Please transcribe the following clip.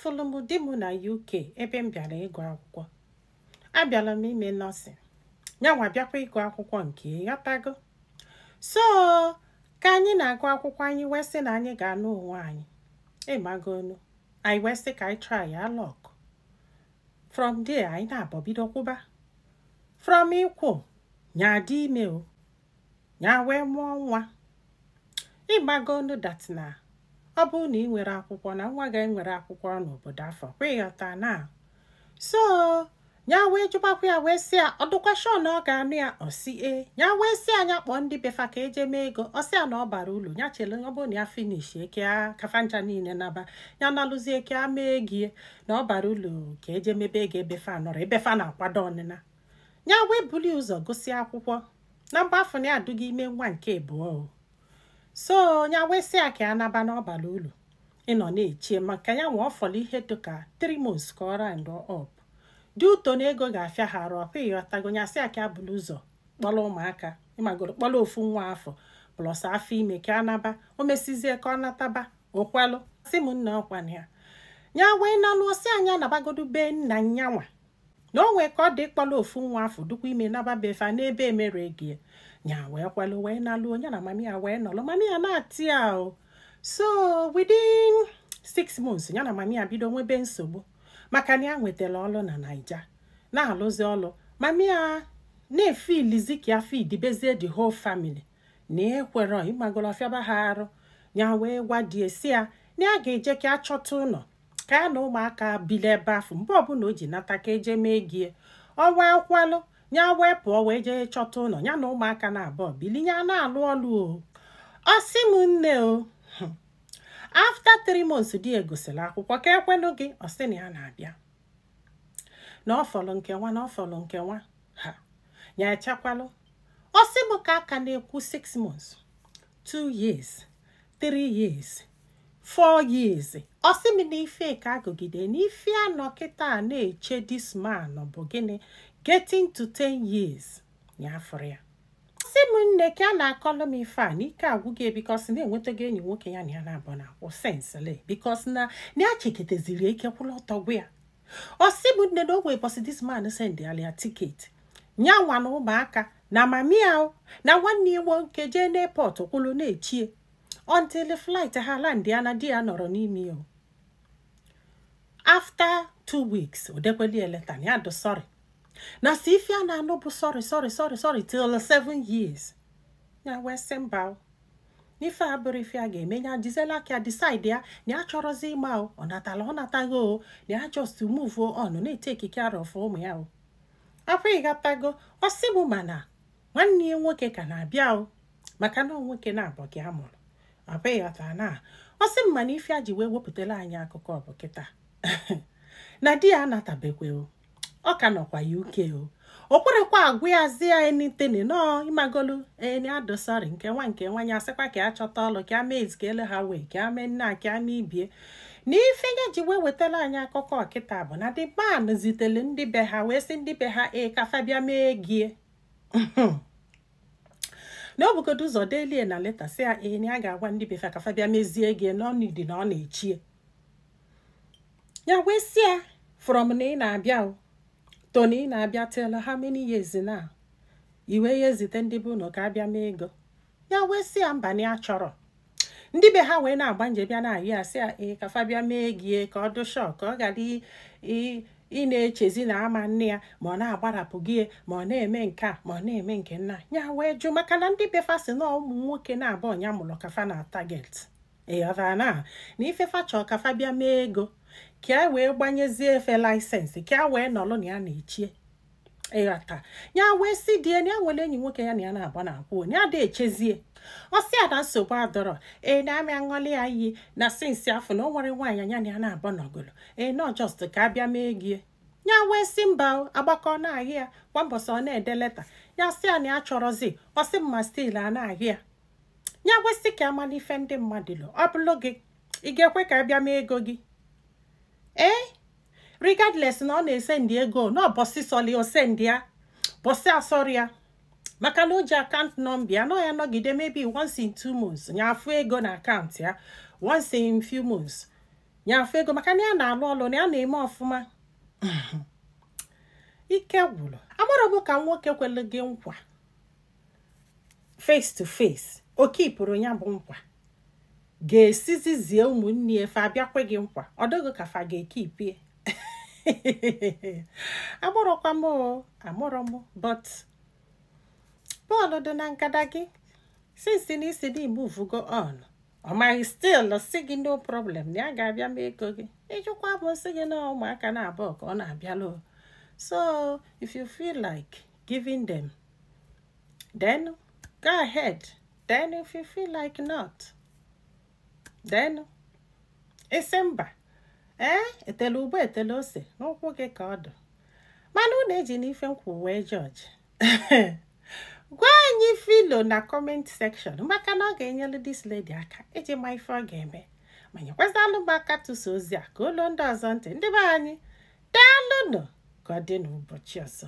Afụlụ m di m na UK ebe m bịara ịgụ akwụkwọ. Abịala m ime nursing, nyanwa bịakwa ịgụ akwụkwọ nke ghọtago. So ka anyị na-agụ akwụkwọ, anyị wee sị na anyị ga-anụ onwe anyị, ịmagonu. Anyị wee sị ka anyị try ya luck. From there anyị na-abọ bido kwụba. From ịkwụ nya dị ime o, nya wee mụọ nwa. Ịgbagonu that na ọ bụrụ na ị nwere akwụkwọ na nwa gị nwere akwụkwọ n'obodo afọ kwa, ịghọta na. So ya wee jụbakwa ya, wee sị ya ọ dụkwa sure na ọ ga-anụ ya. Ọ sị e. Ya wee sị anya kpọọ ndị befa ka eje mee ego. Ọ sị ya na ọ bara ulu ya chere, ọ bụrụ na ya finish eke kafancha niile naba ya nalụzie eke mee gie na ọ bara ulu ka eje mebe ego ebefa nọrọ ebefa na-akwado ọnịna. Ya wee buli ụzọ gosi akwụkwọ na mgbe afọ na ya adụghị ime nwa nke abụọ o. So ya wee sị ya ka ya naba na ọ bara ulu ịnọ na-echie maka ya nwa. Ọ fọrọ ihe dịka 3 months ka ọ round up dị ụtọ na ego ga-afịa ha arụ ọkwa, ịghọtago. Ya sị ya ka ya bulu ụzọ kpọrọ ụmụaka, ịmagoro, kpọrọ ofu nwa afọ plus afọ ime ka anaba, o mesizie ka ọ nataba. Okwelụ sị m nna ọkwa ya. Ya wee nalụ, sị anyị anabagodu be nna nyanwa na o nwee ka ọ dị kpọrọ ofu nwa afọ dukwa ime naba befa n'ebe emere ego ya. Nya wee kwelụ wee nalụ onye na mami ya wee nọlụ. Mami ya na-ati ya o. So within 6 months ya na mami ya bido nwebe nsogbu maka na ya nwetara ọlụ na Naija, na-alụzi ọlụ. Mami ya na-efilizi ka ya feedibezie the whole family na ekwero, ịmagolo, ọfịaba ha arụ. Ya wee gwa di esi ya na ya ga-eje ka a chọta ụlọ ka ya na ụmụaka bili ebe afọ mgbe ọbụla o ji nata ka eje mee gie. Ọ wee kwalụ, ya wee pụọ wee jee chọta ụlọ ya na ụmụaka na abụọ bili. Ya na-alụ ọlụ o. Ọ sị m nne o, after 3 months di ya gosiri akwụkwọ ka ekwenụ gị. Ọ sị na ya na-abịa, na ọ fọrọ nke nwa, na ọ fọrọ nke nwa ha ya echekwalụ. Ọ sị m ka aka na-ekwu 6 months, 2 years, 3 years, 4 years. Ọ sị m na ife ka agụgide na ife anọ kịta na-eche this man bụ gịnị, getting to 10 years ya afọrọ ya. Sị m nne, ka a na-akọlụ m ife a n'ike agwụghị, because na-enwetago enyi nwoke ya na ya na-abụ na-akwụ sensịlị, because na ya cheketeziri ike kwụrụ ọtọ gwa ya. Ọ sị m nne na o nwee bọsị this man send ya ticket, nya nwa na ụmụaka na mami ya na nwanne ya nwoke jee n'airport kwụrụ na-echie until flight ha land ya na di ya nọrọ n'ime ya. After 2 weeks o dekweli ya letter na ya dị sorry, na si ife a na-anụ bụ sorry, sorry, sorry, sorry till 7 years. Ya wee sị mba, n'ife a bụrụ ife a ga-eme. Ya jizela aka decide ya na ya chọrọzi ịma o, ọ natala, ọ natago o, na ya just move on, na-etake care of ụmụ ya o. Afọ ịghọtago. Ọ sị bụ mana nwanne ya nwoke ka na-abịa o, maka na nwoke na-abọ gị amụrụ akwa, ịghọta na. Ọ sị m mana ife a ji wee wepụtara anyị akụkọ ọ bụ kịta na di ya anatabekwe o, ọ ka nọkwa UK o. O kwerekwa agwa ya zi ya anything nọ, ịmagolu eni adụ sorry nke nwa nke nwa ya asịkwa ka ya chọta ọlụ ka ya mee ka ele ha wee ka ya mee nna ka ya mee ibie. Na ife ya ji wee wetara anyị akụkọ kịta bụ na the man zitere ndị be ha wee sị ndị be ha ee ka fa bịa mee gie na o bugodo ụzọ delie na letter sị ya ee na ya ga-agwa ndị be fa ka fa bịa mezie gie na ọnụdi na ọ na-echie ya. Wee sị ya from na ị na-abịa o to na ị na-abịa till how many years now iwe ya ezite ndị be ụlọ ka abịa mee ego. Ya wee sị ya mba, na ya chọrọ. Ndị be ha wee na-agba nje bịa na-ayị ya, sị ya ee ka fa bịa mee gie ka ọ dị sure, ka ọ ghara ị na-echezi na ama nne ya ma ọ na-agbarapụ gị, ma ọ na-eme nke a, ma ọ na-eme nke nna ya. Wee jụ maka na ndị be fa sị na ụmụ nwoke na-abụọ ya mụrụ ka fa na target, ịghọtara, na ife fa chọọ ka fa bịa mee ego ka e wee gbanyezie efe license ka a wee nọrọ na ya na-echie, ịghọta. Ya wee sị die na ya nwere enyi nwoke ya na ya na-agba na akwụ na ya dị echezie. Ọ sị ya na nsogbu adọrọ ee na amịa ṅụọlị ya iyi na since afọ na o nwere nwaanyị ya na ya na-abọ nọgolo ee nọ just ka abịa mee gie. Ya wee sị mba, agbakọ na-ahị ya kwa mbọsị ọ na-ede letter. Ya sị ya na ya chọrọzi. Ọ sị mma, still a na-ahị ya. Ya wee sị ka amala ife ndị mmadụ lụ. Ọ bụlụ gị, ị ga-ekwe ka abịa mee ego gị ee, regardless na ọ na-esendị ego na ọbọsị sọli osendị ya bọsị asọrị ya, maka na o ji account number ya nọ ya nọgide maybe once in 2 months ya afụ ego na account ya, once in few months. Ya afụ ego maka na ya na-alụ ọlụ, na ya na-eme ọfụma. Ike gwụrụ. Agbara bụ ka nwoke kwelu gị nkwa face to face, o kipụrụ ya bụ nkwa, ga-esizizie ụmụnne ya fa abịakwe gị nkwa, ọ dịghị ka fa ga-ekipie. Agbọrọkwa m o, amụrọ m, but bọọlụ dị na nkada gị. Since na isi dị move go on, ọ maghị still si gị no problem, na ya ga-abịa ma ego gị. Ịjụkwa m, sị gị na ụmụaka na-abụọ ka ọ na-abịalụ. So if you feel like giving them, then go ahead. Then if you feel like not, then isi mba. Ee, etele ugbo, etele ose n'ụkwụ gị ka ọ dị. Mana unu eji n'ife nkwụ wee jọji. Gwa anyị filo na comment section, maka na ọ ga-enyelu this lady aka iji ma ife ọ ga-eme, ma nyekwazalụ m aka tụsa ozi a ka olu ndị ọzọ ntị. Ndị be anyị, daalụnụ. Ka ọ dị n'ụbọchị ọzọ.